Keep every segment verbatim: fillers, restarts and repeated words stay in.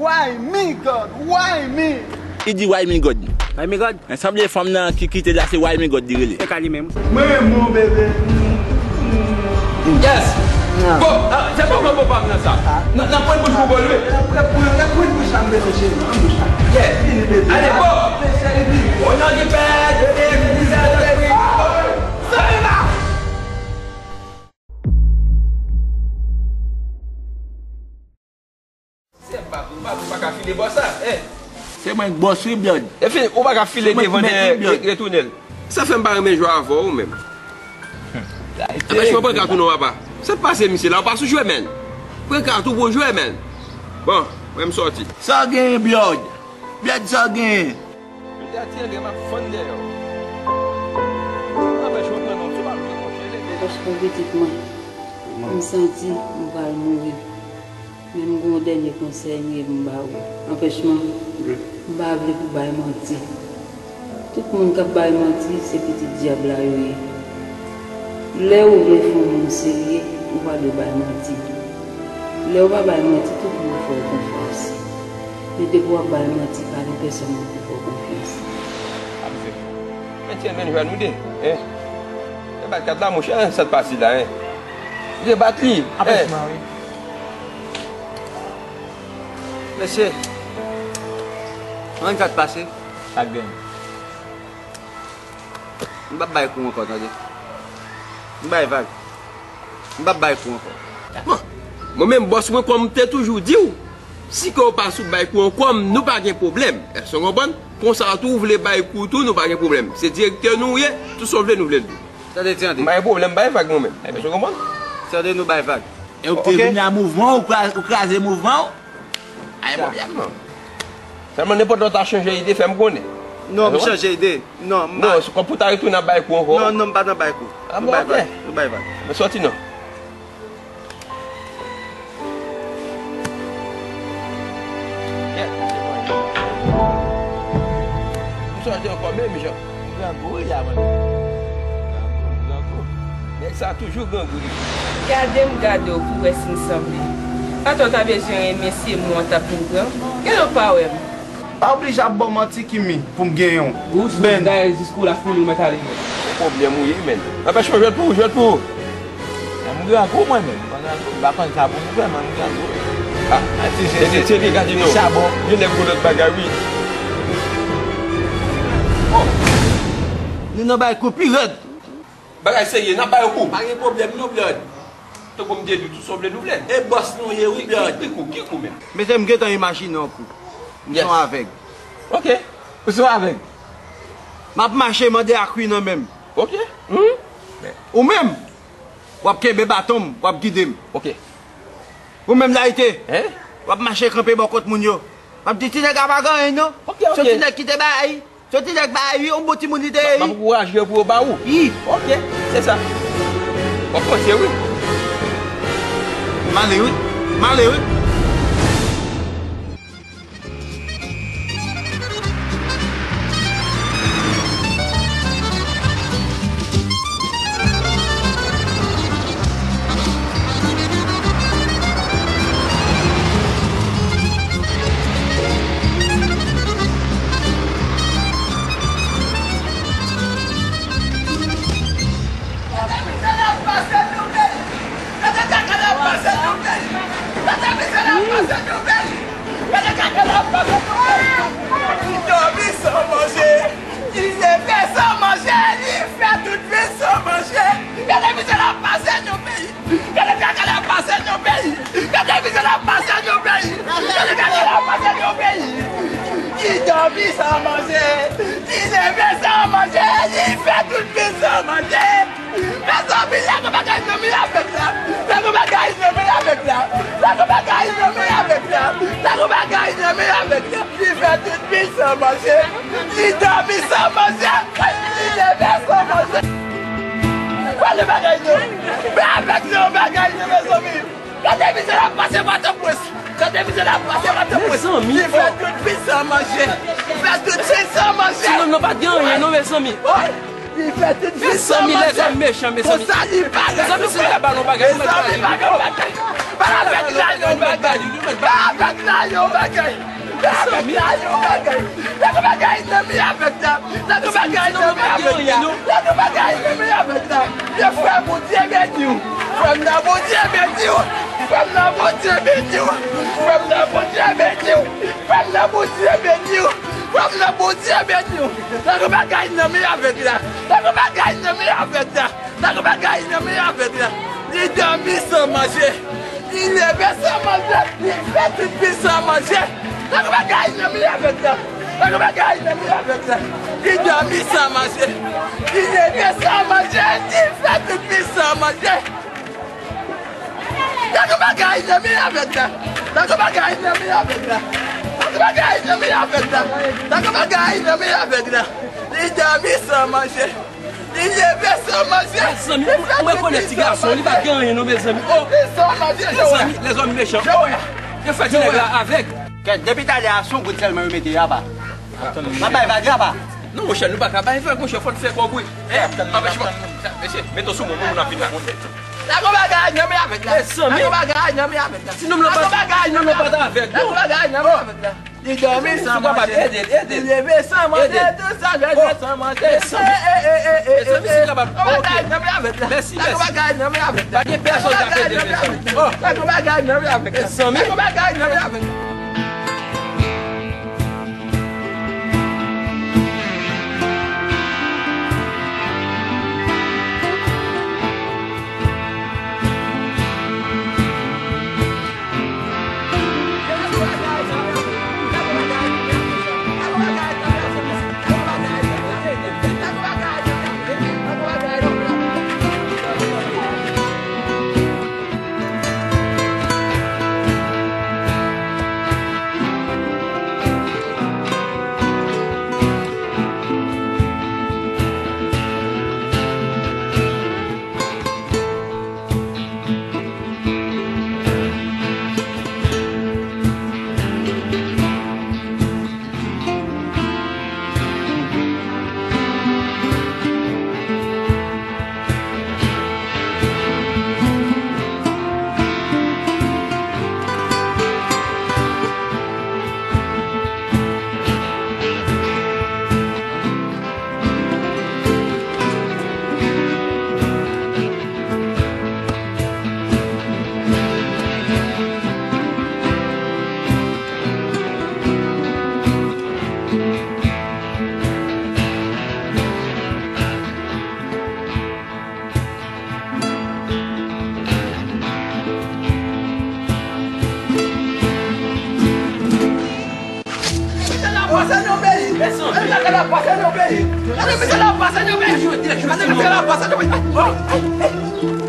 Why me, God? Why me? Li di, "Why me, God?" Why me, God? Men sanble fanm nan ki kite la, se "Why me, God" li rele. Se ka li menm. Mwen, mon bebe. Yes. Bon, ah, se bon, bon, bon, bon, nan sa. Nan, nan pwen bouch pou bò l, wi. Nan pwen, nan pwen bouch la, m bezwen cheri, nan bouch la. Yeah. Vini, bebe. Ale, bon. Vini, cheri, vini. O non di Pè, de Fis, de Sentespri. Sèl la. Se pa, ou pa, ou pa ka file bòs la, eh. Se mwen k bòs wi, Blòd. Epi, ou pa ka file devan dèyè, re-, retounen l. Sa fè m pa renmen jwe avè w menm. Anpèch mwen pran kat ou non, papa. Sa k pase, misye la, ou pa sou jwe, menn. Pran kat ou pou w jwe, menn. Bon, mwen m sòti. Sa w genyen, Blòd? Blòd, sa w genyen? Misye atire, m ap fann dèyè w. Anpèch mwen pran non, si w pa vle, monchè, leve. Paske pitit mwen, m santi m pral mouri. Men m gen yon dènye konsèy m ye pou m ba ou. Anpèchman, m pa vle pou bay manti. Tout moun k ap bay manti, se pitit dyab la yo ye. Lè ou vle fè yon moun serye, ou pa dwe bay manti. Lè ou pa bay manti, tout moun fè w konfyans. Men depi w ap bay manti, pa gen pèsonn ki pou fè w konfyans. Mwen tyenn menm jwè nou de, en. E bat kat la, monchè, sa t pase la, en. Misye bat li, en. Anpèchman, wi. Mesye, ann sa t pase. Sa k gen? M p ap bay kou ankò, tande. M bay vag. M p ap bay kou ankò. Bon, mwen menm bòs mwen, kòm m te toujou di w, si ke w pa sou bay kou ankò, nou pa gen pwoblèm. Èske w konprann? Konsa tou, w vle bay kou tou, nou pa gen pwoblèm. Se direktè nou w ye, tout sa w vle, nou vle l tou. Tande, tande. M pa gen pwoblèm, bay vag mwen menm. Èske w konprann? Tande, nou bay vag. E w te vini a mouvman, ou kra-, ou kraze mouvman w? Pa gen pwoblèm, non. Sèlman nenpòt lè w ta chanje ide, fè m konnen. Non, m chanje ide. Non, m pa. Non, se kòm pou ta retounen ap bay kou ankò. Non, non, m pa nan bay kou. Ah bon, ok. Nou bay vag. Nou bay vag. Mwen sòti non. Yeah. M sòti ankò menm jan. Grangou wi la, mwen. Grangou, grangou. Nèg sa toujou grangou li. Gade m gade w pou w wè si n sanble. Atò w ta bezwen remèsye m non w t ap vin pran. Gade w pa wè m. Pa oblije ap ban m manti, Kimi, pou m genyen w. Ou sou dayè jis kou la foul ou mèt ale. Pwoblèm ou ye, menn. Anpèch mwen jwèt pou ou, jwèt pou ou. Mwen grangou mwen menm. Mwen grangou, m pa konn sa pou m fè, mwen grangou. Ah, tande, tande, gade non. Chabon. Gen nèg pou lòt bagay, wi. Oh. Nou nan bay kou pi rèd. Bagay serye, n ap ba yo kou. Pa gen pwoblèm non, Blòd. Tankou m te di w, tou sa w vle nou vle. E bòs nou ye wi, Blòd. Ki kou, ki kou menm? Mesye, m gentan imajine yon kou. M se yon avèg. Ok. Ou se yon avèg? M ap mache mande akwi nan men m. Ok. Ou menm, w ap kenbe baton m, w ap gide m. Ok. Ou menm, Layite, w ap mache kanpe bò kot moun yo. W ap di, "Ti nèg la pa gen anyen non." Ok, ok. Se yon ti nèg ki te bay. Se yon ti nèg bay wi, yon bon timoun li te ye wi. M ap ankouraje yo pou yo ba ou. Wi. Ok, se sa. W ap panse wi. M ale wi. M ale wi. Gade mizè n ap pase nan peyi! Gade mizè n ap pase nan peyi! Gade kaka n ap pase nan peyi! Li dòmi san manje, li leve san manje, li fè tout vi san manje. Gade mizè n ap pase nan peyi! Gade kaka n ap pase nan peyi! Gade mizè n ap pase nan peyi! Gade kaka n ap pase nan peyi! Li dòmi san manje, li leve san manje, li fè tout vi san manje. Mezanmi, lage bagay nan men avèg la. Lage bagay nan men avèg la. Lage bagay nan men avèg la. Lage bagay nan men avèg la. Li fè tout vi san manje. Li dòmi san manje. Li leve san manje. Gade bagay nan men avèg la, bagay nan, mezanmi. Gade mizè l ap pase Pòtoprens. Gade mizè l ap pase Pòtoprens. Mezanmi, li fè tout vi san manje. Fè tout vi san manje. Timoun nan pa t gen anyen non, mezanmi. Oh. Li fè tout vi sa manje. Mezanmi, lèzòm mechan, mezanmi. Konsa li pa gen. Mezanmi, si nou ta ba l yon bagay, nou mèt ba li. Mezanmi, pa gen bagay. Pa avèk la, yon bagay. Pa avèk la, yon bagay. Pa avèk la, yon bagay. Lage bagay nan men avèk la. Lage bagay nan men avèk la. Lage bagay nan men avèk la. Ye frè, Bondye beni w. Frè m nan, Bondye beni w. Frè m nan, Bondye beni w. Frè m nan, Bondye beni w. Frè m nan, Bondye beni w. Frè m nan, Bondye beni w. Lage bagay nan men avèk la. Lage bagay nan men avèk la. Lage bagay nan men avèk la. Li dòmi san manje. Li leve san manje. Li fè tout vi san manje. Lage bagay nan men avèk la. Lage bagay nan men avèk la. Li dòmi san manje. Li leve san manje. Li fè tout vi san manje. Lage bagay nan men avèk la. Lage bagay nan men avèk la. Lage bagay nan men avèk la. Lage bagay nan men avèk la. Li dòmi san manje. Li leve san manje. Mezanmi, ou rekonèt ti gason, li pa gen anyen non, mezanmi. Oh, li san manje, Jowa. Mezanmi, lèzòm mechan. Jowa. Yo fè ti nèg la avèg. Kèt, depi talè a, se yon goud sèlman yo mete a pa. Pa bay vag la pa. Non, monchè, nou pa ka bay vag, monchè, fò n fè kòb, wi. Eh, anpèch mwen. Mesye, mete w sou mwen, moun ap vin la. Lage bagay nan men avèk la. Mezanmi. Lage bagay nan men avèk la. Ti nonm lan pa, ti nonm lan pa ta avèg. Lage bagay nan men avèk la. Li dòmi san manje. Ede l, ede l. Li leve san manje, desann san manje. Mezanmi, si kapab. Lage bagay nan men avèk la. Mèsi, mèsi. Lage bagay nan men avèk la. Pa gen pèsonn k ap ede l, mezanmi. Oh. Lage bagay nan men avèk la. Mezanmi. Lage bagay nan men avèk la.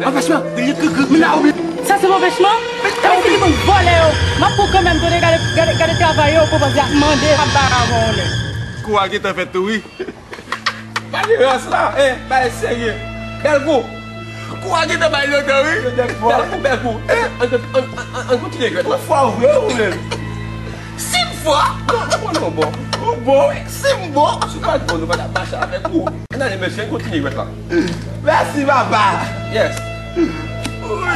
Anpèchman, li kri kri kri la, wi. Sa se anpèchman? Sa vle di li konn vòlè yo. M ap pran kanmenm, tande, gade, gade, gade travay yo, konprann sa, mande. M ap ba avan yon lè. Kou a gentan fèt tou, wi. Pa gen rans la, eh, bagay serye. Bèl kou. Kou a gentan bay lodè, wi. Lodè fò. Bèl kou, bèl kou. Eh, ann, ann, ann, ann, ann kontinye jwèt la. Ou fò vre ou menm. Si m fò? Non, ou bon, non, bon. Ou bon, wi. Si m bon. Si w pa t bon, nou pa t ap mache avèk ou. Ann ale, mesye, ann kontinye jwèt la. Mèsi, papa. Yes. Wi.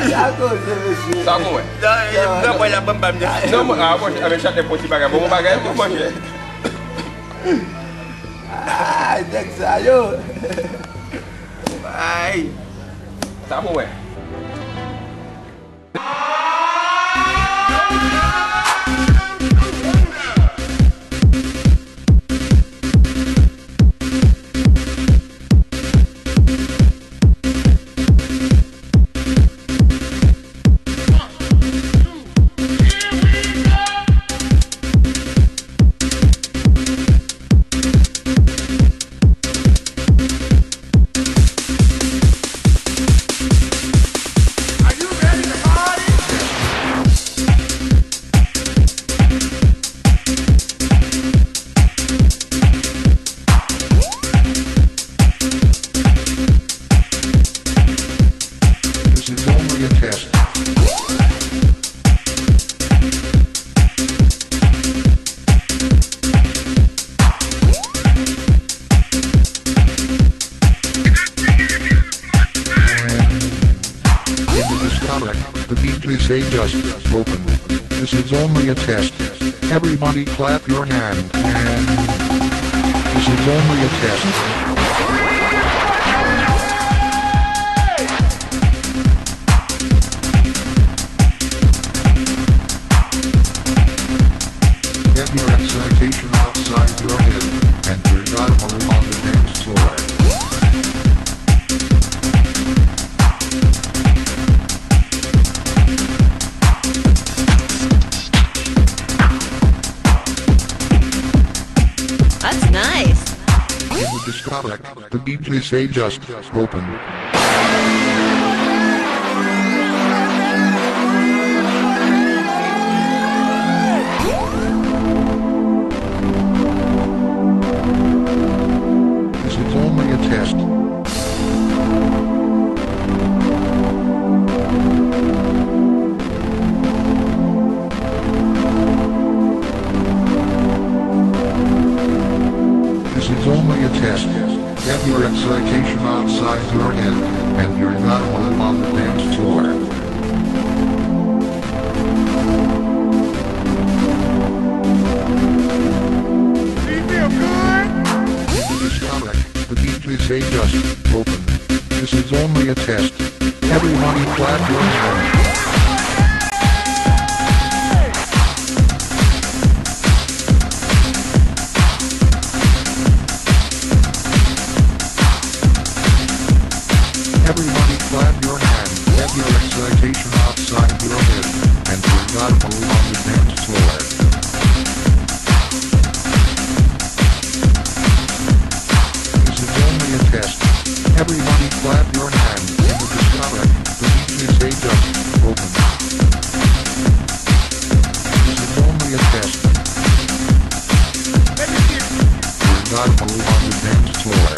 Sa koze, mesye. Sa bon, wè. Non, e, nan mwen la, banm, banm, non. Non, mwen, ah, bon, avèk chatè, pon ti bagay. Bon, bon bagay, bon, manje. Ay, nèg sa yo. Ay. Sa pou wè. The D J say just open. This is only a test. Everybody clap your hand. And this is only a test. Get your excitation outside your head, and you're not alone on the dance floor. That's nice. In the discotheque, the D J say just open. This is only a test. This is only a test. Get your excitation outside your head, and you're not alone on the dance floor. She feel good. This is Comic, the D J say just open. This is only a test. Everybody clap your hands. Everybody clap your hands, get your excitation outside your head, and you're not alone on the dance floor. This is only a test. Everybody clap your hands in the discotheque. The D J say just open. This is only a test. You're not alone on the dance floor.